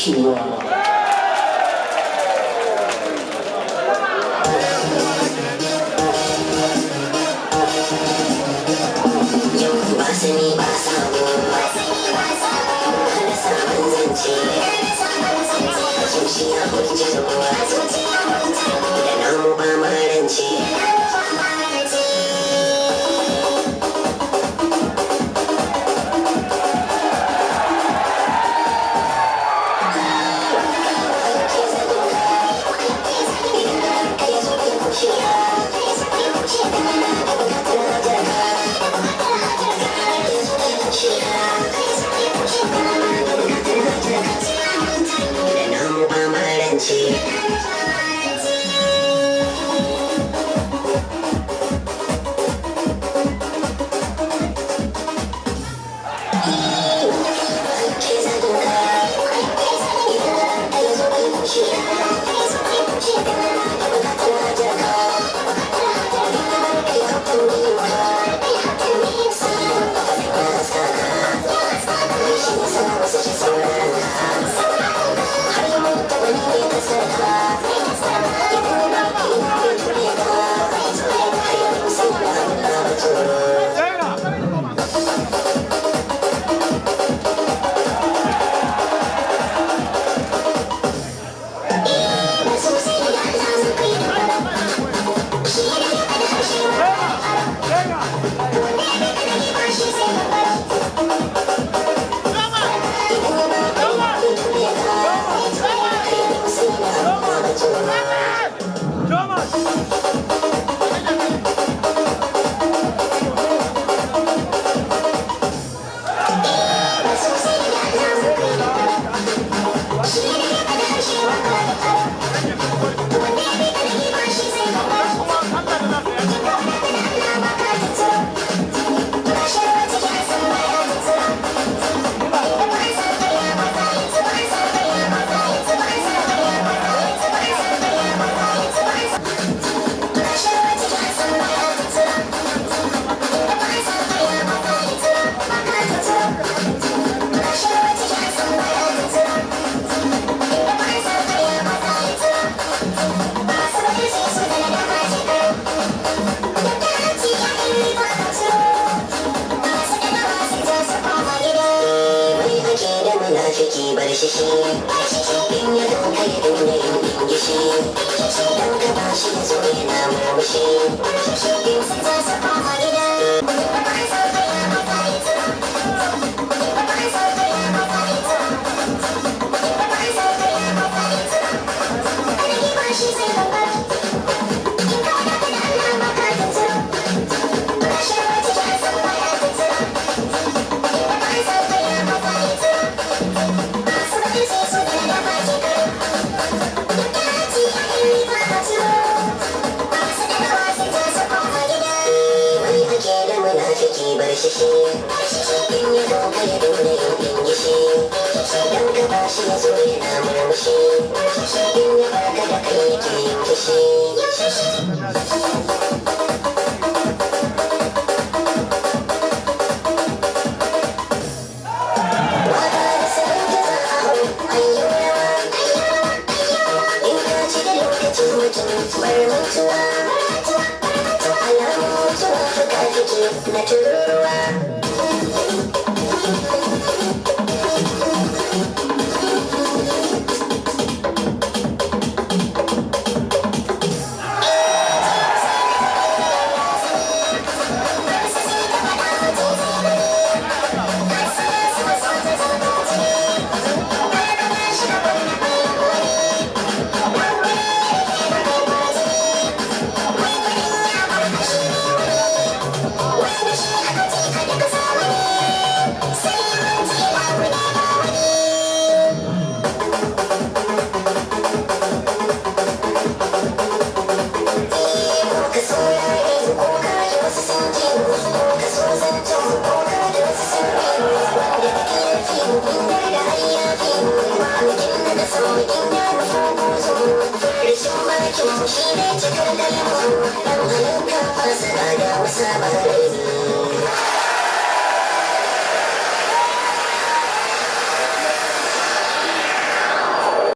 Cewa Yau ba sani ba sabo, hana sabon zance, zuciya hujjar ruwa, da namu ba marance. Da namu ba marance. Munafiki bar shi shi, in ya ganka ya dinga yin dingishi, dan ka ba shi ya zo yana murmushi. Mai ake da munafiki bar shi shi, in ya ganka ya dinga yin dingishi, dan ka ba shi ya zo yana murmushi, in ya barka da kai yake yin fushi. Waka da salon ta za a hau, ayyo rawa. In ka ci da lokacin mutum, bar mutuwa. Alamun mutuwa fuka-fiki na tururuwa. Ka saurare mu ko ka ji wasu sun ji mu, ko ka so zancen mu ko ka ji wasu sun bi mu, wanda kake yarfi mu in yarda ai ya fi mu, ba mu kin da san mu in ya nufo ko zo mu, furucin bakin mu shi ne cikar kalmar mu, dan halin ka fasa da wasa ba.